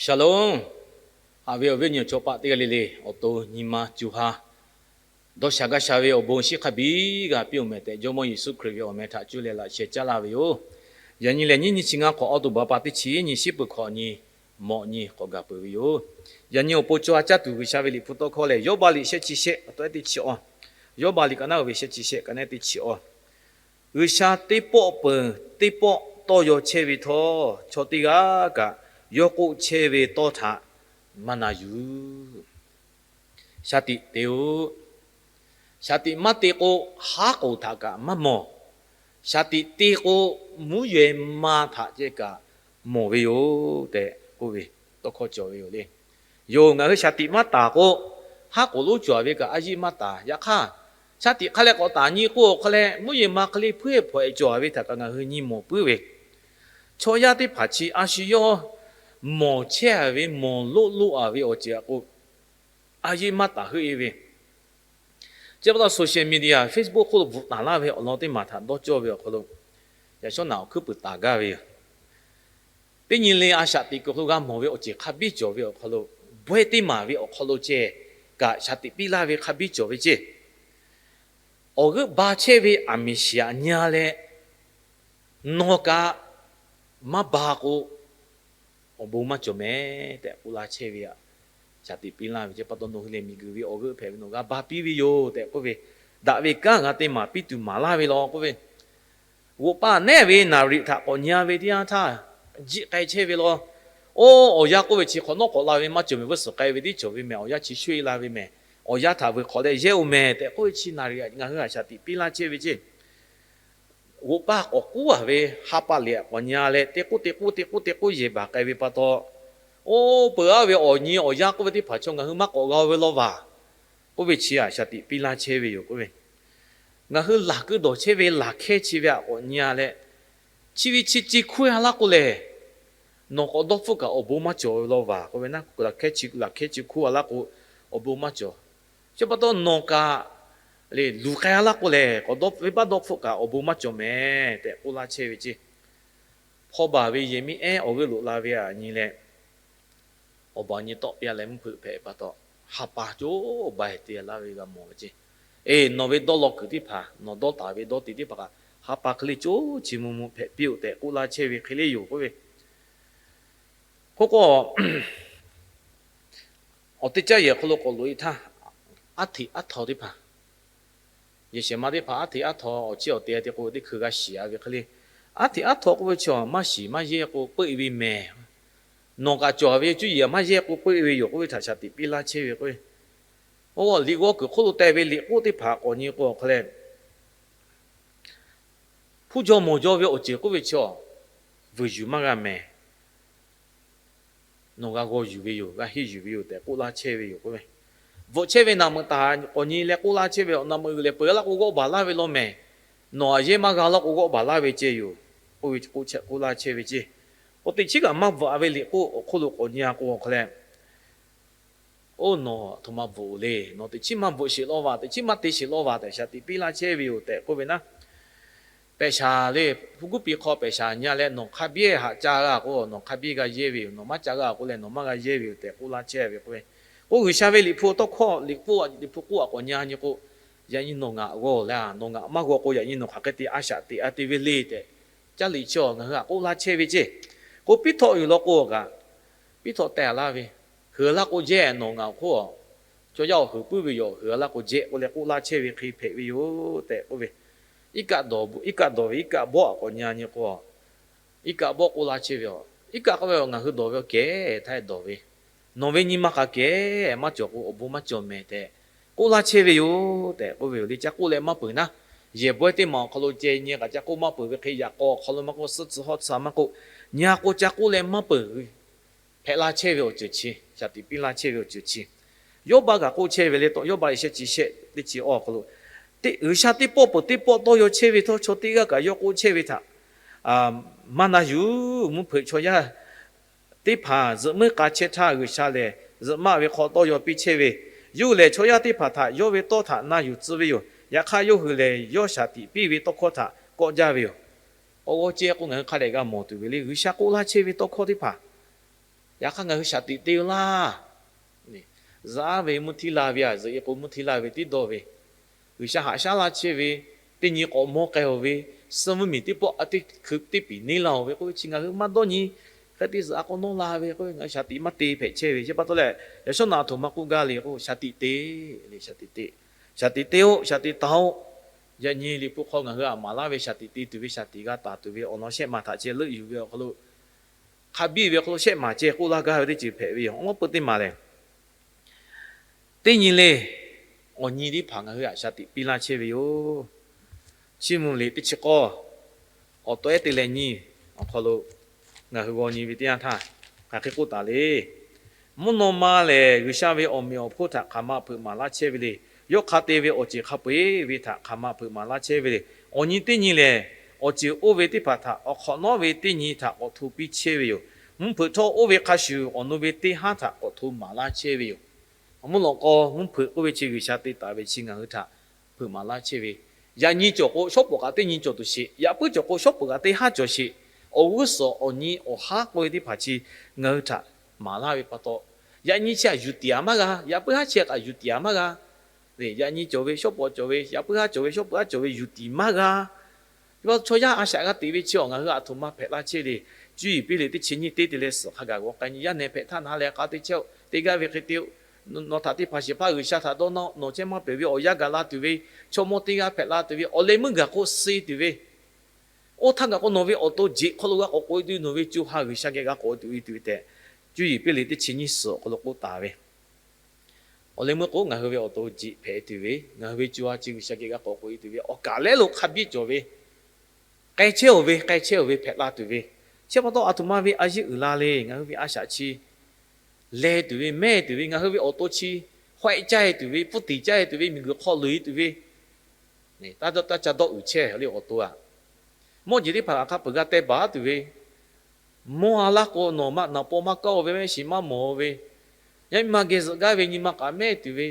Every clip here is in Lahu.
Shalom. Haꞈ ve awˬ viˉ awˬ nyi awˬ chawˇ paˆ teˇ g'aˇ le le, awˬ to nyi ma co ha dawˇ sha gaˇ sha ve awˬ bon shiˉ hk'a biˇ g'a piˇ-oˬ mehˍ tehꞈ, Jawˇmawˇ Yeˍsuˆ Hkriꞈ ve awˬ meh htaꞈ cuˇ leh laꞈ sheh caˉ laˇ ve yoˬ. Yaꞈ nyi lehˬ, nyiˇ nyiˇ chi ngaˇ hk'awꞈ, October pa teˇ chi nyiˇ, shiˉ peuˬ hkawꞈ nyi, mawꞈ nyi k'awꞈ gaˬ peuˬ ve yoˬ. Yaꞈ nyi awˬ pon co ha caˇ tuˬ G'uiˬsha ve Liꞈ hpu tawˇ hkawˇ lehˬ, Yawˇbaˆ liꞈ shehˆ chi shehˆ, awˬ tawˉ ehˉ teˇ chi awˬ. Yawˇbaˆ liꞈ ka naˉ uiˍ ve shehˆ chi shehˆ, ka naˉ teˇ chi awˬ. G'uiˬsha teˇ pawˆ peuˬ teˇ pawˆ tawˇ yaw chehˇ ve htawˇ, chaw teˇ g'aˇ kaꞈ yawˇ k'oˆ chehˇ ve tawˇ htaꞈ maˇ na yuˬ. Shaˍ tiꞈ te-o. Shaˍ tiꞈ maˇ te k'o, haˉ k'oˍ htaꞈ kaꞈ maˇ mawˬ. Shaˍ tiꞈ te k'o, mvuhˇ yehˬ ma htaꞈ ceh kaꞈ mawˬ ve yoˬ tehꞈ k'oˆ ve tawˇ hkawˇ cawˬ ve yoˬ le. Yoˬ, ngaˬ hui shaˍ tiꞈ maˇ taˍ k'o, haˉ k'oˍ lonˉ cawˬ ve kaꞈ a yiˆ maˇ taˍ. Yaꞈ hk'aˇ, shaˍ tiꞈ hk'a leh k'awꞈ taˍ nyi k'o, awˬ hk'a leh mvuhˇ yehˬ ma hk'e le hpuiˇ hpawꞈ-e cawˬ ve htaꞈ kaꞈ ngaˬ hui nyi mawˬ puiˉ ve. Chaw yaˇ teˇ hpaˍ chi a shu yawˇ mawˬ chehˇ-a ve, mawˬ loˆ loˆ-a ve awˬ ceuˬ htaꞈ k'o, a yiˆ maˇ taˍ heuˆ-e ve. Chi pa taw social media, Facebook hk'oˆ lo bvuhꞈ taˍ laˇ ve awˬ lawn teˇ maˬ htaꞈ dawˇ cawˇ ve awˬ hk'aw lo, yaꞈ shawˉ naꞈ awˬ hkuiˉ puiˍ taˍ gaˇ ve yoˬ. Teˇ nyi le a shaˍ tiꞈ kuiˬ hk'aw lo g'a mawˬ ve awˬ ceuˬ hk'a biˇ cawˬ ve awˬ hk'aw lo, bawehˇ teˇ maˬ ve awˬ hk'aw lo ceh kaꞈ shaˍ tiꞈ piˇ laˇ ve hk'a biˇ cawˬ ve ceˇ. Awˬ g'euˆ ba chehˇ ve aˬ miˍ shiˍ aꞈ nyi-a leh, nawˬ kaꞈ maˇ ba k'o, awˬ bon maˇ cawˬ mehˍ tehꞈ k'oˆ laˇ chehˇ ve aꞈ. Shaˍ tiꞈ piˇ laˇ ve ceˇ pa taw, nawˬ hui lehˬ miˬguiˬ ve awˬ g'euˆ hpehꞈ ve nawˬ g'a ba piˇ ve yoˬ tehꞈ k'oˆ ve, daꞈ ve kanˉ g'a teˇ maˬ piˇ tuˬ maˍ laˇ ve law k'oˆ ve, g'oꞈ paˆ neˉ ve naˍ riˍ htaꞈ k'awꞈ nyi-a ve teˇ yanˇ htaˇ, jiˆ k'ai chehˇ ve law. Oˇ, awˬ yanˇ k'oˆ ve chi hk'awꞈ nawˉ k'awꞈ la ve maˇ cawˬ mehˍ, vuiˇ suhˍ k'ai ve tiˉ cawˬ ve mehˍ, awˬ yanˇ chi sho-e la ve mehˍ, awˬ yanˇ htaꞈ vuiˬ hk'awꞈ leh yehˇ-oˬ mehˍ tehꞈ k'oˆ ve chi naˍ riˍ ngaˬ hui aꞈ shaˍ tiꞈ piˇ laˇ chehˇ ve ceˇ. G'oꞈ paˆ k'awꞈ k'oˉ-a ve ha pa lehˬ k'awꞈ nyi-a leh, teˇ k'oˆ teˇ k'oˆ teˇ k'oˆ teˇ k'oˆ yehˬ baˬ k'ai ve pa taw, oˇ, peuˬ-a ve awˬ nyi awˬ yanˇ k'oˆ ve teˇ hpaˍ chaw ngaˬ hui maˇ k'awꞈ g'a-o ve law vaˬ k'oˆ ve chi aꞈ shaˍ tiꞈ piˇ laˇ chehˇ ve yoˬ k'oˆ ve. Ngaˬ hui laˬ keu dawˬ chehˇ ve laˬ hkehˇ chi ve aꞈ k'awꞈ nyi-a leh, chi ve chi ci hkuˇ-a laˇ k'o lehˬ, nawˬ k'awꞈ dawˇ hpfuhˆ kaꞈ awˬ bon maˇ cawˬ ve law vaˬ k'oˆ ve, naˉ laˬ hkehˇ chi laˬ hkehˇ chi hkuˇ-a laˇ k'o, awˬ bon maˇ cawˬ. Chi pa taw nawˬ kaꞈ le luˬ k'ai-a laˇ k'o lehˬ, k'awꞈ dawˇ venˇbaˆ dawˇ hpfuhˆ kaꞈ awˬ bon maˇ cawˬ mehˍ tehꞈ k'oˆ laˇ chehˇ ve ceˇ. Hpaw baˬ ve yehˬ miˇ ehˉ awˬ g'euˆ loꞈ la ve aꞈ nyi leh, awˬ baˬ nyi tawˆ piˇ-a leh mvuhˇ hpeuꞈ hpehꞈ pa taw, ha pa coˇ baˬ-e te laˇ ve g'a mawˬ ve ceˇ. Eˬ, nawˬ ve dawˇ law kuiˬ teˇ hpaˍ, nawˬ dawˇ taˍ ve dawˇ te teˇ hpaˍ kaꞈ, ha pa hk'e le coˇ chi mvuh mvuh hpehꞈ piˇ-oˆ tehꞈ k'oˆ laˇ chehˇ ve hk'e le yoˬ k'oˆ ve. K'oˆ k'o, awˬ teˇ caˉ yehˬ hk'aw lo k'awꞈ loꞈ-e htaˇ, aˉ hteꞈ aˉ htaw teˇ hpaˍ, yehˬ shehˍ ma teˇ hpaˍ aˉ hteꞈ aˉ htaw awˬ chiˇ awˬ te te k'o, teˇ hkui g'a shiˍ-a ve hk'e le, aˉ hteꞈ aˉ htaw k'oˆ ve chi maˇ shiˍ maˇ yehˇ k'o peuˆ-e ve mehˍ. Nawˬ kaꞈ cawˬ ve cuˇ yiˍ maˇ yehˇ k'o peuˆ-e ve yoˬ k'oˆ ve htaꞈ shaˍ tiꞈ piˇ laˇ chehˇ ve k'o, oˇ, liꞈ g'awˇ kuiˬ hk'oˆ lo teh ve liꞈ k'oˆ teˇ hpaˍ k'awꞈ nyi k'o awˬ hk'a leh, hpuˇ jaw mawˬ jaw ve awˬ ceuˬ k'oˆ ve chi, vuiˬ yuˬ maˇ g'a mehˍ. Nawˬ g'a g'aw yuˬ ve yoˬ, g'a henˇ yuˬ ve yoˬ tehꞈ k'oˆ laˇ chehˇ ve yoˬ k'oˆ ve. Bvuhꞈ chehˇ ve naˬ meuꞈ taˍ k'awꞈ nyi leh k'oˆ laˇ chehˇ ve, awˬ naˬ meuꞈ g'uiˬ lehˬ peuˬ-a laˇ k'o g'awˆ baˬ laˇ ve law mehˍ. Nawˬ aꞈ yehˇ maˇ g'a laˇ k'o g'awˆ baˬ laˇ ve ceˇ yoˬ k'oˆ ve k'oˆ laˇ chehˇ ve ceˇ. K'o teꞈ chiˉ kaꞈ maˇ bvuhꞈ-a ve liꞈ k'oˆ awˬ hk'oˆ lo k'awꞈ nyi-a k'o awˬ hk'a leh, oˇ, nawˬ aˬ htoꞈ ma bvuhꞈ-oˬ le. Nawˬ teꞈ chiˉ maˇ bvuhꞈ sheˍ law vaˬ, teꞈ chiˉ maˇ te sheˍ law vaˬ tehꞈ shaˍ tiꞈ piˇ laˇ chehˇ ve yoˬ tehꞈ k'oˆ ve naˉ, pehꞈ shaˍ le, hpu guˇ piˍ hk'aw pehꞈ shaˍ nyi-a leh, nawˬ hk'a biˇ haꞈ ca g'a k'o nawˬ hk'a biˇ g'a yehˇ ve yoˬ, nawˬ maˇ ca g'a k'o lehˬ nawˬ maˇ g'a yehˇ ve yoˬ tehꞈ k'oˆ laˇ chehˇ ve k'oˆ ve. K'o G'uiˬsha ve liꞈ hpu tawˇ hkawˇ liꞈ k'oˆ liꞈ hpu k'oˆ aꞈ k'awꞈ nyi-a nyi k'o, yaꞈ nyi nawˬ ngaˬ g'aw leh, nawˬ ngaˬ maˇ g'aw k'o yaꞈ nyi nawˬ hk'aˬ hk'e te a shaꞈ teꞈ-a te ve le tehꞈ, caˇ liꞈ chi ngaˬ hui aꞈ k'oˆ laˇ chehˇ ve ceˇ. K'o piˉ htawˆ yuˬ law k'o kaꞈ, piˉ htawˆ teh-a laˇ ve, heuˬ laˇ k'o jehˇ nawˬ ngaˬ awˬ hk'oˆ a, chaw yaˇ awˬ heuˬ puiˉ ve yoˬ, heuˬ laˇ k'o jehˇ k'oˆ leh k'oˆ laˇ chehˇ ve hk'e hpehꞈ ve yoˬ tehꞈ k'oˆ ve. Iˉ kaˆ dawˬ, iˉ kaˆ dawˬ ve iˉ kaˆ bawˆ aꞈ k'awꞈ nyi-a nyi k'o, iˉ kaˆ bawˆ k'oˆ laˇ chehˇ ve a. Iˉ kaꞈ k'oˆ ve ngaˬ hui dawˬ ve awˬ kehˉ htaˇ dawˬ ve, nawˬ ve nyi ma hk'a kehˉ maˇ cawˬ k'o awˬ bon maˇ cawˬ mehˍ tehꞈ k'oˆ laˇ chehˇ ve yoˬ tehꞈ k'oˆ ve yoˬ le. Ca k'oˆ leh maˇ peuˬ naˉ, yehˬ bawehˇ teˇ maˬ awˬ hk'aw lo ceh nyi kaꞈ ca k'oˆ maˇ peuˬ ve hk'e, yaꞈ k'aw awˬ hk'aw lo maˇ k'oˆ, suhˆ tcuh hawˉ tcuh maˇ k'oˆ, nyi-a k'o ca k'oˆ leh maˇ peuˬ hpehꞈ la chehˇ ve awˬ ceuˬ chi, shaˍ tiꞈ piˇ laˇ chehˇ ve awˬ ceuˬ chi, Yawˇbaˆ kaꞈ k'oˆ chehˇ ve le, taw Yawˇbaˆ liꞈ shehˆ chi shehˆ teˇ chi awˬ hk'aw lo, teˇ G'uiˬsha teˇ pawˆ peuˬ teˇ pawˆ tawˇ yaw chehˇ ve htawˇ chaw teˇ g'aˇ kaꞈ yawˇ k'oˆ chehˇ ve htaꞈ maˇ na yuˬ. Mvuhˇ hpeuꞈ chaw yaˇ teˇ hpaˍ zuhꞈ muiˉ k'a chehˇ htaˇ G'uiˬsha lehˬ zuhꞈ maˆ ve hk'aw tawˇ yaw piˇ chehˇ ve, yawˇ hui lehˬ chaw yaˇ teˇ hpaˍ htaꞈ yawˇ ve tawˇ htaꞈ na yuˬ tcuh ve yoˬ. Yaꞈ hk'aˇ yawˇ hui lehˬ yawˇ shaˍ tiꞈ piˇ ve tawˇ hkawˇ htaꞈ kawˆ jaˇ ve yoˬ. K'awꞈ g'aw ceh k'o ngaˬ hui hk'a dehꞈ g'a mawˬ tuˬ ve le, G'uiˬsha k'oˆ laˇ chehˇ ve tawˇ hkawˇ teˇ hpaˍ Yaꞈ hk'aˇ ngaˬ hui shaˍ tiꞈ te-o laˇ. Zuhꞈ aˉ ve mvuhˇ htiˇ la ve, zuhꞈ e k'o mvuhˇ htiˇ la ve tiˉ dawˇ ve, G'uiˬsha haꞈ shaˉ laˇ chehˇ ve, teˇ nyi k'awꞈ mawˇ k'ai-oˬ ve, suh mvuhˇmiˬ teˇ pawˆ a teˇ hkui teˇ piˍ neˇ laˇ-oˬ ve k'oˆ ve chi ngaˬ hui maˇ dawˇ nyi. Hk'e te zuhꞈ a k'o nawˇ la ve k'oˆ ve ngaˬ hui shaˍ tiꞈ maˇ te hpehꞈ chehˇ ve. Chi pa taw leh, yaꞈ shawˉ naꞈ a htoꞈ ma k'oˆ gaˇ le k'o, shaˍ tiꞈ te le, shaˍ tiꞈ te, shaˍ tiꞈ te-o, shaˍ tiꞈ taˍ-o. Yaꞈ nyi Liꞈ hpu hk'aw ngaˬ hui aꞈ maˍ laˇ ve shaˍ tiꞈ te tuˬ ve, shaˍ tiꞈ g'a taˍ tuˬ ve awˬ lawn shehˆ ma htaꞈ ceh leuˆ yuˬ ve awˬ hk'aw lo, hk'a biˇ ve awˬ hk'aw lo shehˆ ma ceh k'oˆ laˇ gaˇ ve teˇ ceuˬ hpehꞈ ve yoˬ. Awˬ lawn peuˬ teˇ maˬ lehˬ, teˇ nyi le, awˬ nyi teˇ hpaˍ ngaˬ hui aꞈ shaˍ tiꞈ piˇ laˇ chehˇ ve yoˬ. Chiˇ mvuh liꞈ teˇ chi k'awˇ, awˬ taw ehˉ te leh nyi awˬ hk'aw lo ngaˬ hui g'aw nyi ve teˇ yanˇ htaˇ, hk'aˬ hk'e k'oˆ taˍ le. Mvuhˇ naw ma lehˬ, G'uiˬsha ve awˬ meꞈ awˬ hponˇ htaꞈ hk'aˬ ma hpeuꞈ maˍ laˇ chehˇ ve le. Yawˇ hk'a te ve awˬ ceuˬ hk'a peu-eˬ ve htaꞈ hk'aˬ ma hpeuꞈ maˍ laˇ chehˇ ve le. Awˬ nyi teˇ nyi lehˬ, awˬ ceuˬ oˇ ve teˇ hpaˍ htaꞈ awˬ hk'awꞈ nawˉ ve teˇ nyi htaꞈ k'awꞈ hto piˇ chehˇ ve yoˬ. Mvuhˇ hpeuꞈ htawˇ oˇ ve hk'a shuˍ awˬ nu ve teˇ haˉ htaꞈ k'awꞈ hto maˍ laˇ chehˇ ve yoˬ. Awˬ mvuhˇ lawꞈ k'aw, mvuhˇ hpeuꞈ k'oˆ ve chi G'uiˬsha te taˍ ve chi ngaˬ hui htaꞈ hpeuꞈ maˍ laˇ chehˇ ve. Yaꞈ nyi cawˬ k'o, shawˉ pawˍ kaꞈ teˇ nyi cawˬ tuˬ sheˍ. Yaꞈ puiˉ cawˬ k'o, shawˉ pawˍ kaꞈ teˇ haˉ cawˬ sheˍ. Awˬ g'uˇ suhˍ awˬ nyi awˬ haˉ k'oˆ ve teˇ hpaˍ chi ngaˬ hui htaꞈ maˍ laˇ ve pa taw, yaꞈ nyi chi htaꞈ yuˬ tiˍ-a maˇ g'a. Yaꞈ puiˉ haˉ chi kaꞈ yuˬ tiˍ-a maˇ g'a. Yaꞈ nyi cawˬ ve, shawˉ pawˍ cawˬ ve, yaꞈ puiˉ haˉ cawˬ ve, shawˉ pawˍ haˉ cawˬ ve yuˬ tiˍ maˇ g'a. Chaw yaˇ a shaꞈ g'a teꞈ ve chi awˬ ngaˬ hui aˬ htoꞈ ma hpehꞈ laˇ chehˇ le. Cuˇ yiˍ piˇ liꞈ teˇ chi nyiˇ teˇ te leh suhˍ hk'a gaˬ g'aw k'ai nyi. Yaˇ nehˬ hpehꞈ htaˇ na leh k'a te chehˇ-oˆ, te gaˇ ve hk'e te-o. Nawˬ htaꞈ teˇ hpaˍ shehˍ hpaˇ G'uiˬsha htaꞈ dawˇ nawˇ, nawˬ chehˇ maˇ pehˬ ve awˬ yanˇ gaˬ la tuˬ ve, chaw mawˇ teˇ g'aˇ hpehꞈ la tuˬ ve, awˬ leh meuˇ gaˬ hk'oˆ suh tuˬ ve, oˇ htaˇ gaˬ k'o nawˬ ve awˬ to jeꞈ hk'aw lo g'a k'awꞈ k'oꞈ-e tuˬ, nawˬ ve co ha G'uiˬsha geh g'a k'awꞈ-e tuˬ ve tehꞈ, Cuˇ yiˍ piˇ liꞈ teˇ chi nyiˇ suhˍ awˬ hk'aw lo k'oˆ taˍ ve. Awˬ leh meuˇ k'o ngaˬ hui ve awˬ to jeꞈ hpehꞈ tuˬ ve, ngaˬ hui ve co ha chi G'uiˬsha geh g'a k'awꞈ k'oꞈ-e tuˬ ve, awˬ kaˍ lehˉ lo hk'a biˇ cawˬ ve, k'ai chehˇ-oˬ ve, k'ai chehˇ-oˬ ve hpehꞈ la tuˬ ve, chi pa taw aˬ htoꞈ ma ve a yeˇ uiˍ la le. Ngaˬ hui ve a shaꞈ chi leh tuˬ ve, mehˇ tuˬ ve, ngaˬ hui ve awˬ to chi hawehˆ caˇ-e tuˬ ve, pfuhˇ tiˍ caˇ-e tuˬ ve, miˬguiˬ hk'aw loꞈ-e tuˬ ve, taˇ ca dawˇ uiˍ chehˇ le awˬ to aꞈ. Mawˇ jeˬ teˇ hpaˍ kaꞈ hk'a peuˬ g'a teh baˬ tuˬ ve, mawˇ a laˇ k'o nawˬ maˇ naˍ paw maˇ kaˇ-o ve, mehˆ shiˍ maˇ mawˬ-o ve, yaˇ miˇ ma geh zuhꞈ gaˇ ve nyi ma kaꞈ mehˇ tuˬ ve,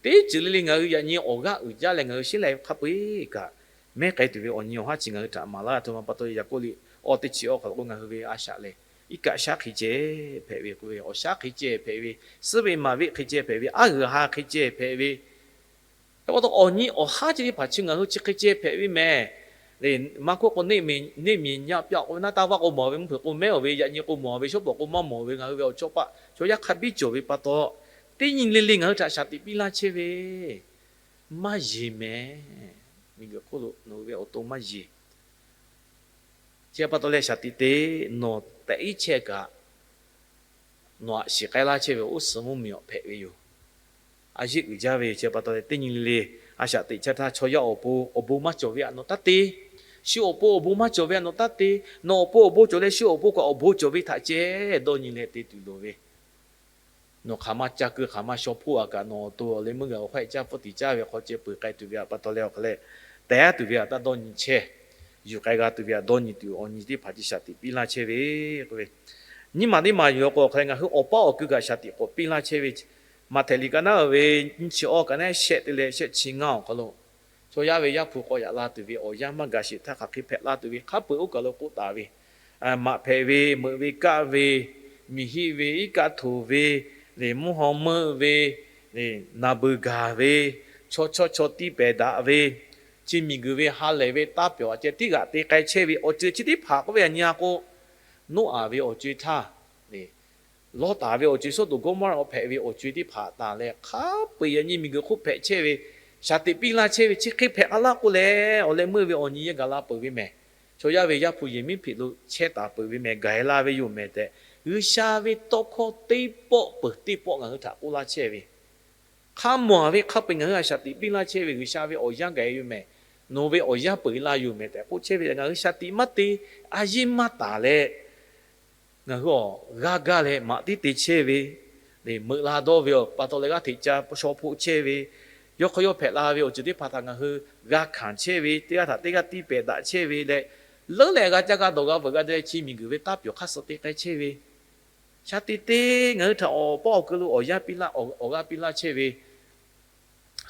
teˇ ceuˬ le le ngaˬ hui yaꞈ nyi awˬ g'aˇ uiˍ jaˇ leh ngaˬ hui sheˉ leh hk'a peu-eˬ kaꞈ mehˇ k'ai tuˬ ve awˬ nyi awˬ haˉ chi ngaˬ hui htaꞈ maˍ laˇ ve. Aˬ htoꞈ ma pa taw Yaˍkoˆ liꞈ awˇ teˇ chi awˇ hk'aw lo k'o, ngaˬ hui ve a shaꞈ lehˬ iˉ kaˆ shaˉ hk'e ceh hpehꞈ ve k'oˆ ve, awˬ shaˉ hk'e ceh hpehꞈ ve, suhˉ ve maˍ ve hk'e ceh hpehꞈ ve, aˉ g'uiˬ ha hk'e ceh hpehꞈ ve, hk'e pa taw awˬ nyi awˬ haˉ chi teˇ hpaˍ chi ngaˬ hui chi hk'e ceh hpehꞈ ve mehˍ. Maˇ hk'oˆ k'o, neˇ miˬ nyaˇ pyaˆ k'oˆ ve naˉ, taˇ vaˇ k'o mawˬ ve, mvuhˇ hpeuꞈ k'o mehˉ-oˬ ve, yaꞈ nyi k'o mawˬ ve, shawˉ pawˍ k'o maˇ mawˬ ve, ngaˬ hui ve awˬ chawˇ paˆ chaw yaˇ hk'a biˇ cawˬ ve pa taw, teˇ nyi le le ngaˬ hui htaꞈ shaˍ tiꞈ piˇ laˇ chehˇ ve maˇ yeˬ mehˍ. Miˬguiˬ hk'oˆ lo nawˬ hui ve awˬ to maˇ yeˬ. Chi pa taw leh shaˍ tiꞈ te, nawˬ tehꞈ iˉ chehˇ kaꞈ nawˬ aꞈ shiˍ k'ai laˇ chehˇ ve oˇ suhˍ mvuhˇmiˬ awˬ hpehꞈ ve yoˬ. A yeˇ uiˍ jaˇ ve yoˬ. Chi pa taw leh teˇ nyi le le a shaꞈ teꞈ chehˇ htaˇ, chaw yaˇ awˬ pon awˬ bon maˇ cawˬ ve aꞈ nawˬ taˇ te. Shu awˬ pon awˬ bon maˇ cawˬ ve aꞈ nawˬ taˇ te. Nawˬ awˬ pon awˬ bon cawˬ leh shu awˬ pon kaꞈ awˬ bon cawˬ ve htaꞈ ceh dawˇ nyi leh te tuˬ loˍ ve, nawˬ hk'aˬ ma ca keu hk'aˬ ma shaw hpoˆ-a kaꞈ nawˬ awˬ to awˬ leh meuˇ g'aꞈ awˬ hawehˆ caˇ pfuhˇ tiˍ caˇ ve hk'aw ceh peuˬ k'ai tuˬ ve aꞈ pa taw leh awˬ hk'aˬ lehˬ, tehꞈ tuˬ ve aꞈ taˇ dawˇ nyi chehˇ. Yuˬ k'ai g'a tuˬ ve aꞈ dawˇ nyi tuˬ awˬ nyi teˇ hpaˍ chi shaˍ tiꞈ piˇ laˇ chehˇ ve k'oˆ ve, nyiˇ maˬ teˇ maˬ yuˬ-a k'o awˬ hk'aˬ lehˬ ngaˬ hui awˬ paˇ awˬ kui kaꞈ shaˍ tiꞈ k'awꞈ piˇ laˇ chehˇ ve, Maꞈhtehˍ liꞈ ka naˉ ve nyiˇ chi awˇ ka naˉ shehˆ te leh shehˆ chi ngaˇ awˬ hk'aw lo, chaw yaˇ ve Yaˇ hpu k'awꞈ yaꞈ la tuˬ ve awˬ yanˇ maˇ gaˬ sheˍ htaˇ hk'aˬ hk'e hpehꞈ la tuˬ ve hk'a peu-eˬ oˇ kaˬ lo k'oˆ taˍ ve, maꞈ hpehꞈ ve, meuꞈ ve kaˆ ve, miˬ hiˆ ve, iˉ kaˆ htoꞈ ve, lehˬ mvuhˇ haw meuˆ ve, lehˬ naˍ beuˬ gaˬ ve, chaw chawˇ chaw tiˇ pehˍ daꞈ ve, chi miˬguiˬ ve ha lehˬ ve taˇ pyawˬ aꞈ ceh tiˉ g'aꞈ te k'ai chehˇ ve awˬ ceuˬ chi teˇ hpaˍ k'oˆ ve aꞈ nyi-a k'o, Noˉaꞈ ve awˬ co-e htaˇ, lehˬ Lawˇtaˍ ve awˬ co-e, Sawˉdonˍ Gawˇmawˇraꞈ hpehꞈ ve awˬ co-e teˇ hpaˍ taˍ leh hk'a peu-eˬ yaꞈ nyi miˬguiˬ hk'oˆ hpehꞈ chehˇ ve, shaˍ tiꞈ piˇ laˇ chehˇ ve chi hk'e hpehꞈ k'a laˇ k'oˆ leh, awˬ leh meuˇ ve awˬ nyi yehˇ gaˬ la peuˬ ve mehˍ. Chaw yaˇ ve Yaˇ hpu yehˬ miˉ hpeꞈ lo chehˇ taˍ peuˬ ve mehˍ, gaˬ-e la ve yoˬ mehˍ tehꞈ, G'uiˬsha ve tawˇ hkawˇ teˇ pawˆ peuˬ teˇ pawˆ ngaˬ hui htaꞈ k'oˆ laˇ chehˇ ve, hk'a mawˬ-a ve hk'a peu-eˬ ngaˬ hui a shaˍ tiꞈ piˇ laˇ chehˇ ve, G'uiˬsha ve awˬ yanˇ gaˬ-e ve mehˍ, nawˬ ve awˬ yanˇ peuˬ-e laˇ yoˬ mehˍ tehꞈ k'oˆ chehˇ ve, ngaˬ hui shaˍ tiꞈ maˇ te, a yeˇ maˇ taˍ leh, ngaˬ hui awˬ g'aˇ gaˇ leh maꞈ tiˉ te chehˇ ve, lehˬ meuꞈ la dawˇ ve awˬ pa taw leh g'aˇ hteꞈ ca shaw hpoˆ chehˇ ve, yawˇ hk'aw yawˇ hpehꞈ la ve awˬ ceuˬ teˇ hpaˍ htaꞈ ngaˬ hui g'a hkanˍ chehˇ ve, teˇ g'aˇ htaꞈ teˇ g'aˇ tiˇ pehˍ daꞈ chehˇ ve leh, leuˉ leh g'a caˇ g'a dawˬ g'a veuꞈ g'a deh leh chi miˬguiˬ ve taˇ pyawˬ hk'aˇ suh te k'ai chehˇ ve, shaˍ tiꞈ te ngaˬ hui htaꞈ awˬ paˇ awˬ keu lo awˬ yanˇ piˇ laˇ, awˬ g'aˇ piˇ laˇ chehˇ ve,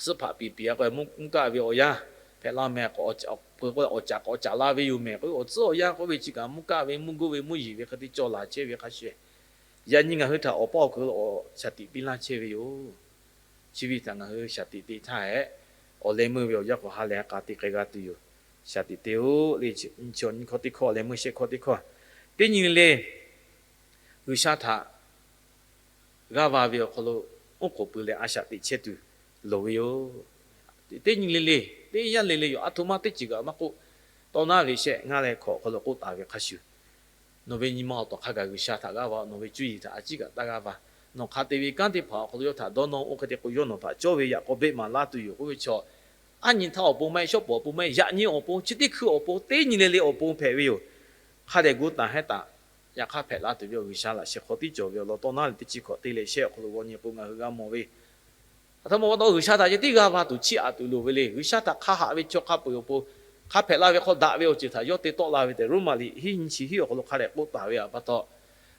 suhˉ hpaꞈ piˍ piˍ-a k'o mvuhˇ kaˆ ve awˬ yanˇ, hpehꞈ la mehˍ k'o, awˬ caˍ k'awꞈ awˬ caˍ la ve yoˬ mehˍ k'o, awˬ tcuhˉ awˬ yanˇ k'oˆ ve chi kaꞈ mvuhˇ kaˆ ve, mvuhˇ goˇ ve, mvuhˇ yeˬ ve hk'e te cawˬ laˬ chehˇ ve hk'a shuˍ, yaꞈ nyi ngaˬ hui htaꞈ awˬ paˇ awˬ kuiˬ lo shaˍ tiꞈ piˇ laˇ chehˇ ve yoˬ. Chi ve htaꞈ ngaˬ hui shaˍ tiꞈ te htaˇ hehꞈ, awˬ leh meuˇ ve awˬ yanˇ k'awꞈ ha lehˬ k'a te k'ai g'a tuˬ yoˬ. Shaˍ tiꞈ te-o le, chi nyi hkawˇ teˇ hkawˇ, awˬ leh meuˇ shehˆ hkawˇ teˇ hkawˇ. Teˇ nyi le le, G'uiˬsha htaꞈ g'aˇ va ve awˬ hk'aw lo oˉ k'oˍ pui leh a shaꞈ teꞈ chehˇ tuˬ loˍ ve yoˬ. Teˇ nyi le le, teˇ yanˇ le le yoˬ. A htoꞈ ma teˇ ceuˬ kaꞈ maˇ k'oˆ, tawˇ naˉ ve shehˆ ngaˇ leh hkawꞈ awˬ hk'aw lo k'oˆ taˍ ve hk'a shuˍ, nawˬ ve nyi ma awˬ tawˬ hk'a gaˬ G'uiˬsha htaꞈ g'aˇ va, nawˬ ve cuˇ yiˍ htaꞈ a ciˉ kaꞈ taˇ g'aˇ va. Nawˬ hk'a te ve kanˉ teˇ hpaˍ awˬ hk'aw lo yawˇ htaꞈ dawˇ nawˇ, oˇ hk'e te k'o yawˇ nawˬ htaꞈ cawˇ ve yaꞈ k'aw beˆ maˍ laˇ tuˬ yoˬ k'oˆ ve chaw, aˉ nyi htaˇ awˬ pon maˇ heˆ, shawˉ pawˍ awˬ pon maˇ heˆ, yaꞈ nyi awˬ pon, chi teˇ hkui awˬ pon, teˇ nyi le le awˬ pon hpehꞈ ve yoˬ. Hk'a dehꞈ gu taˍ hehˉ taˍ, yaꞈ hk'aˇ hpehꞈ la tuˬ ve awˬ G'uiˬsha laꞈ sheh hk'aw tiˉ cawˬ ve awˬ lawn tawˇ naˉ leh teˇ chi hkawꞈ te leh shehˆ awˬ hk'aw lo g'aw nyi k'o ngaˬ hui g'a mawˬ ve, a htoꞈ ma pa taw G'uiˬsha htaꞈ ceh tiˉ g'aˇ va tuˬ chiˇ aꞈ tuˬ loˍ ve le. G'uiˬsha htaꞈ hk'a haꞈ ve chaw hk'a peu-eˬ awˬ pon, hk'a hpehꞈ la ve hk'aw daꞈ ve awˬ ceuˬ htaꞈ yawˇ te tawˆ la ve tehꞈ Roˉmaꞈ liꞈ hiˉ nyi chi hiˉ awˬ hk'aw lo hk'a dehꞈ k'oˆ taˍ ve pa taw,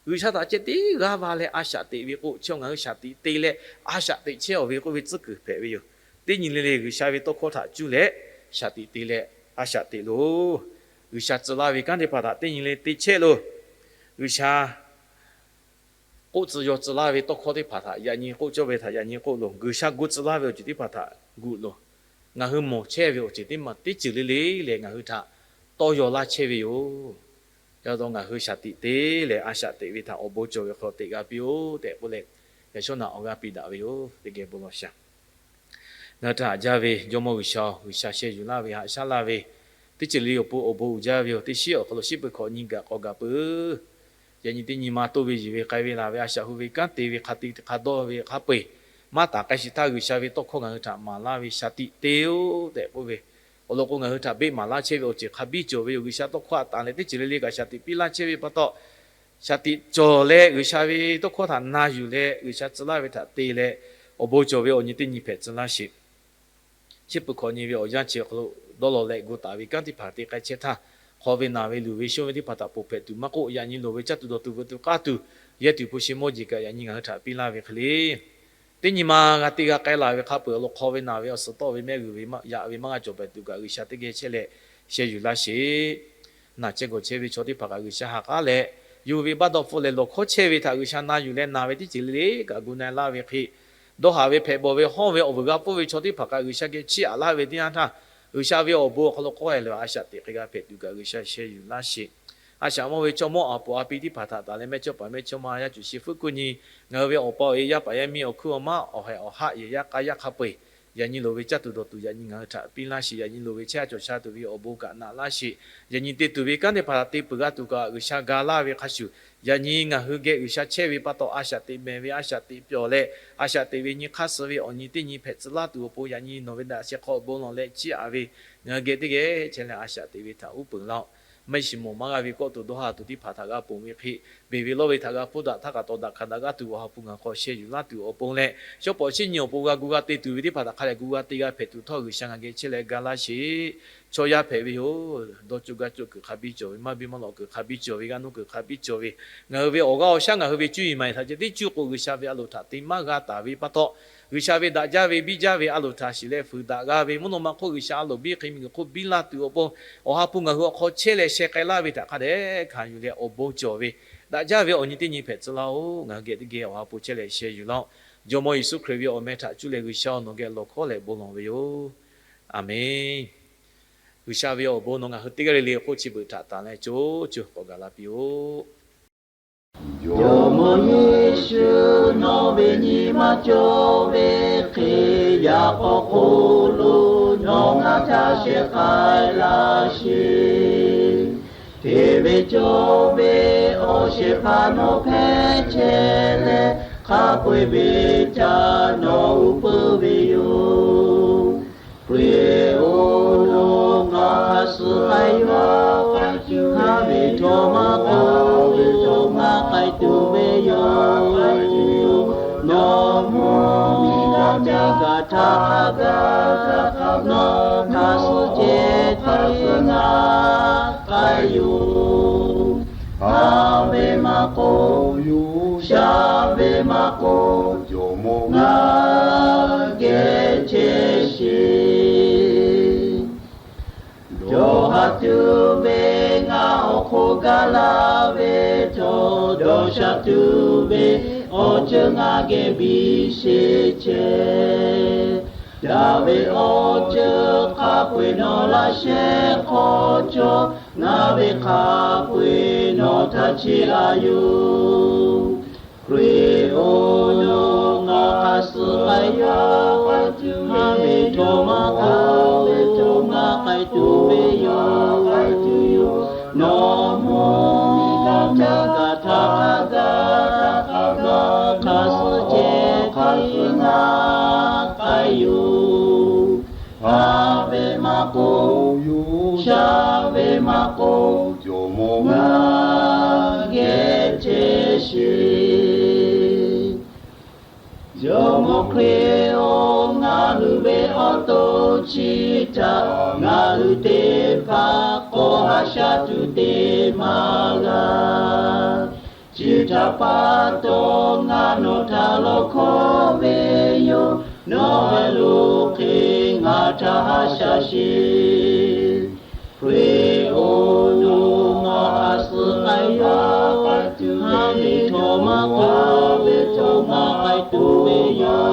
G'uiˬsha htaꞈ ceh tiˉ g'aˇ va leh a shaꞈ teꞈ ve k'o, chi ngaˬ hui shaˍ tiꞈ te leh a shaꞈ teꞈ chehˇ-aˬ ve k'oˆ ve tcuhˉ kuiˬ hpehꞈ ve yoˬ. Teˇ nyi le le G'uiˬsha ve tawˇ hkawˇ htaꞈ cuˇ leh shaˍ tiꞈ te leh a shaꞈ teꞈ loˬ. G'uiˬsha tcuh laˇ ve kanˉ teˇ hpaˍ htaꞈ teˇ nyi le te chehˇ loˬ. G'uiˬsha k'oˆ tcuh yaw tcuh laˇ ve tawˇ hkawˇ teˇ hpaˍ htaꞈ yaꞈ nyi k'oˆ cawˇ ve htaꞈ yaꞈ nyi k'oˆ loˬ. G'uiˬsha gu tcuh laˇ ve awˬ ceuˬ teˇ hpaˍ htaꞈ gu loˬ. Ngaˬ hui mawˬ chehˇ ve awˬ ceuˬ teˇ maˬ teˇ ceuˬ le le lehˬ ngaˬ hui htaꞈ tawˇ yaw laˇ chehˇ ve yoˬ. Yaꞈ taw ngaˬ hui shaˍ tiꞈ te leh a shaꞈ teꞈ ve htaꞈ awˬ bon cawˬ ve hk'aw teꞈ g'a piˇ-oˆ tehꞈ k'oˆ leh, yaꞈ shawˉ naꞈ awˬ g'aˇ piˇ daꞈ ve yoˬ. Teˇ geh bon lawˬ shaˍ. Ngaˬ hui htaꞈ haꞈ jaˇ ve Jawˇmawˇ G'uiˬsha-oˬ, G'uiˬsha sheh yuˬ laˇ ve haꞈ shaˉ laˇ ve, teˇ ceuˬ le awˬ pon awˬ bon uiˍ jaˇ ve yoˬ. Teˇ shiˉ awˬ hk'aw lo shiˉ peuˬ hkawꞈ nyi gaꞈ k'awꞈ gaꞈ peuˬ. Yaꞈ nyi teˇ nyi ma toˇ ve yiˬ ve k'ai ve laˬ ve a shaꞈ hu ve kanˉ te ve hk'a te hk'a dawˇ ve hk'a peu-eˬ maˇ taˍ k'ai shiˍ htaˇ G'uiˬsha ve tawˇ hkawˇ ngaˬ hui htaꞈ maˍ laˇ ve shaˍ tiꞈ te-oˆ tehꞈ k'oˆ ve awˬ lawn k'o, ngaˬ hui htaꞈ beˆ maˍ laˇ chehˇ ve awˬ ceuˬ hk'a biˇ cawˬ ve yoˬ. G'uiˬsha tawˇ hkawˇ htaꞈ tanˬ leh teˇ ceuˬ le le kaꞈ shaˍ tiꞈ piˇ laˇ chehˇ ve pa taw, shaˍ tiꞈ cawˬ leh G'uiˬsha ve tawˇ hkawˇ htaꞈ na yuˬ leh G'uiˬsha tcuh laˇ ve htaꞈ te leh awˬ bon cawˬ ve awˬ nyi teˇ nyi hpehꞈ tcuh laˇ sheˍ. Shiˉ peuˬ hkawꞈ nyi ve awˬ yanˇ chi awˬ hk'aw lo dawˇ law leh gu taˍ ve kanˉ teˇ hpaˍ te k'ai chehˇ htaˇ, hk'aw ve naˬ ve luˬ ve shonˇ ve teˇ hpaˍ htaꞈ poˬ hpehꞈ tuˬ maˇ k'oˆ, yaꞈ nyi loˍ ve caˇ tuˬ dawˬ tuˬ veuꞈ tuˬ k'aˇ tuˬ, yehˇ tuˬ hpu shi mawˇ jeˬ kaꞈ yaꞈ nyi ngaˬ hui htaꞈ piˇ laˇ ve hk'e le. Teˇ nyi ma g'a te g'a k'ai laˬ ve hk'a peu-eˬ awˬ lawn hk'aw ve naˬ ve awˬ suhˍ tawˆ ve mehˆ g'uiˬ ve yaꞈ ve maˇ g'a cawˬ pehˍ tuˬ kaꞈ G'uiˬsha teˇ geh chehˇ leh sheh yuˬ laˇ sheˍ. Naˬ chehˇ gawˬ chehˇ ve chaw teˇ hpaˍ kaꞈ G'uiˬsha ha k'aˉ leh, yawˇ hui ve baˆ dawˇ hpfuhˆ leh lawˬ hkawˇ chehˇ ve htaꞈ G'uiˬsha na yuˬ leh naˬ ve teˇ ceuˬ le le kaꞈ gu na-e laˇ ve hk'e, dawˇ haˍ ve hpehꞈ bawˬ ve hawˇ ve awˬ vuiˬ g'a pfuhˇ ve chaw teˇ hpaˍ kaꞈ G'uiˬsha geh chiˇ aꞈ laˇ ve teˇ yanˇ htaˇ, G'uiˬsha ve awˬ bon awˬ hk'aw lo k'awehˬ leh a shaꞈ teꞈ hk'e g'a hpehꞈ tuˬ kaꞈ G'uiˬsha sheh yuˬ laˇ sheˍ. A shaꞈ mawˇ ve chaw mawˇ a poˍ a pi teˇ hpaˍ htaꞈ tanˬ leh mehˇchawˇ paˍ mehˇchawˇmawˇ yaˇ cuˬ shi fuiˉ kuˇ nyi, ngaˬ hui ve awˬ pa awˬ e yaˇ paˍ yaˇ miˇ awˬ hkuiˉ awˬ maˉ awˬ haiˬ awˬ haˆ yehˬ yaˇ k'a yaˇ hk'a peu-eˬ, yaꞈ nyi loˍ ve caˇ tuˬ dawˬ tuˬ yaꞈ nyi ngaˬ hui htaꞈ piˇ laˇ sheˍ. Yaꞈ nyi loˍ ve chehˇ a cawˬ sha tuˬ ve awˬ bon kaꞈ naꞈ laˇ sheˍ. Yaꞈ nyi te tuˬ ve kanˉ teˇ hpaˍ htaꞈ te peuˬ g'a tuˬ kaꞈ G'uiˬsha ga laˇ ve hk'a shuˍ, yaꞈ nyi ngaˬ hui geh G'uiˬsha chehˇ ve pa taw a shaꞈ teꞈ mehˍ ve a shaꞈ teꞈ pyawˬ leh, a shaꞈ teꞈ ve nyi hk'aˇ suh ve awˬ nyi teˇ nyi hpehꞈ tcuh laˇ tuˬ awˬ pon yaꞈ nyi nawˬ ve daꞈ sheh hk'aw bon lawˬ leh chiˇ aꞈ ve, ngaˬ hui geh teˇ geh chehˇ leh a shaꞈ teꞈ ve htaꞈ uˉ peunˍ laˇ-oˆ. Maˇ heˆ shiˍ mawˬ maˇ g'a ve kawˆ tuˬ dawˇ haˍ tuˬ teˇ hpaˍ htaꞈ g'a ponˬ ve hk'e, beˬ ve lawˇ ve htaꞈ g'a hpuˇ daꞈ htaˇ kaꞈ tawˍ daꞈ hkanˍ daꞈ g'aˇ tuˬ awˬ ha hpu ngaˬ hui hk'aw sheh yuˬ laˇ tuˬ awˬ pon leh, shawˉ pawˍ shiˉ nyi awˬ pon g'a gu g'a te tuˬ ve teˇ hpaˍ htaꞈ hk'a dehꞈ gu g'a te g'a hpehꞈ tuˬ htawˇ G'uiˬsha ngaˬ geh chehˇ leh ga laˇ sheˍ. Chaw yaˇ hpehꞈ ve yoˬ. Dawˇ coˇ gaˇ coˇ kuiˬ hk'a biˇ cawˬ ve, maˇ biˇ maˇ lawꞈ kuiˬ hk'a biˇ cawˬ ve, g'aˇ nuˇ kuiˬ hk'a biˇ cawˬ ve, ngaˬ hui ve awˬ g'aˇ awˬ shaˉ ngaˬ hui ve cuˇ yiˍ maˍ yiˍ htaꞈ ceh tiˉ cuˇ k'o G'uiˬsha ve a loˍ htaꞈ te maˇ g'a taˍ ve pa taw, G'uiˬsha ve daꞈ jaˇ ve biˇ jaˇ ve a loˍ htaꞈ shiˍ leh fuiˍ daꞈ g'a ve mvuhˇ naw ma hk'oˆ G'uiˬsha a loˍ biˇ hk'e miˬguiˬ hk'oˆ biˇ laˇ tuˬ awˬ pon, awˬ ha hpu ngaˬ hui awˬ hk'aw chehˇ leh sheh k'ai laˇ ve htaꞈ hk'a dehꞈ hkanˍ yuˬ leh awˬ bon cawˬ ve, daꞈ jaˇ ve awˬ nyi teˇ nyi hpehꞈ tcuh laˇ-oˆ. Ngaˬ hui geh teˇ geh awˬ ha hpu chehˇ leh sheh yuˬ laˇ-oˆ. Jawˇmawˇ Yeˍsuˆ Hkriꞈ ve awˬ meh htaꞈ cuˇ leh G'uiˬsha-oˬ, nawˬ geh lawˬ hkawˉ leh bon lawˬ ve yoˬ. Aˍmenˍ. G'uiˬsha ve awˬ bon nawˬ ngaˬ hui teˇ g'aˇ le le k'oˆ chi beuꞈ htaꞈ tanˬ leh co co k'awꞈ gaˬ la piˇ-oˆ. Jawˇmawˇ Yeˍsuˆ, nawˬ ve nyi ma cawˬ ve hk'e, yaꞈ k'aw hk'oˆ lo nawˬ ngaˬ htaꞈ shehˍ k'ai laˇ sheˍ. Hteˇ ve cawˇ ve awˬ shehˍ hpaˇ nawˬ hpehꞈ chehˇ leh, hk'a peu-eˬ ve htaꞈ nawˬ uˉ peunˍ ve yoˬ. Hkriꞈ-oˬ, nawˬ ngaˬ suh k'ai yaw k'ai tuˬ ve, chaw maˇ k'ai tuˬ ve yoˬ. Nawˬ mvuhˇ miˬ g'a caˇ g'a htaˇ g'a, nawˬ ngaˬ suh ceh teˇ naˍ k'ai yoˬ. Haꞈ ve maˇ k'oˆ, shaˍ ve maˇ k'oˆ, Jawˇmawˇ ngaˬ geh chehˇ sheˍ. k'oˆ gaˇ laˇ ve htawˇ, dawˇ sha tuˬ ve awˬ ceuˬ ngaˬ geh biˇ sheˍ ceh. Daꞈ ve awˬ ceuˬ hk'a peu-eˬ nawˬ laꞈ sheh hk'aw cawˬ, ngaˬ ve hk'a peu-eˬ nawˬ htaꞈ chiˇ aꞈ yoˬ. Hkriꞈ-oˬ, nawˬ hk'aˬ suh k'ai yaˇ, ha ve htawˇ maˇ k'ai, ve htawˇ maˇ k'ai tuˬ ve yoˬ. Nawˬ mvuhˇ miˬ htaˇ gaˬ htaˇ gaˇ, hk'aˬ suh ceh hk'aˬ suh ngaˬ k'ai yoˬ. Ha ve maˇ k'oˆ, sha ve maˇ k'oˆ, Jawˇmawˇ ngaˬ geh ceh sheˍ. Jawˇmawˇ Hkriꞈ-oˬ, ngaˬ hui ve awˬ to chi htaꞈ ngaˬ hui teˇ hpaˍ k'awꞈ haꞈ shaˉ tuˬ te maˇ g'a. Chi htaꞈ pa taw ngaˬ nawˬ htaꞈ lawˬ hkawˇ ve yoˬ. Nawˬ ve lo hk'e ngaˬ htaꞈ haꞈ shaˉ sheˍ. Hkriꞈ-oˬ, nawˬ hk'aˬ suh k'ai yaˇ, ha ve htawˇ maˇ k'ai, ve htawˇ maˇ k'ai tuˬ ve yoˬ.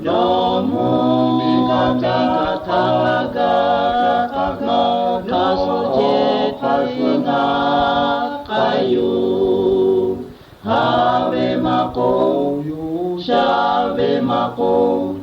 Nawˬ mvuhˇ miˬ htaˇ gaˬ htaˇ gaˇ, hk'aˬ suh ceh hk'aˬ suh ngaˬ k'ai yoˬ. Ha ve maˇ k'oˆ, sha ve maˇ k'oˆ,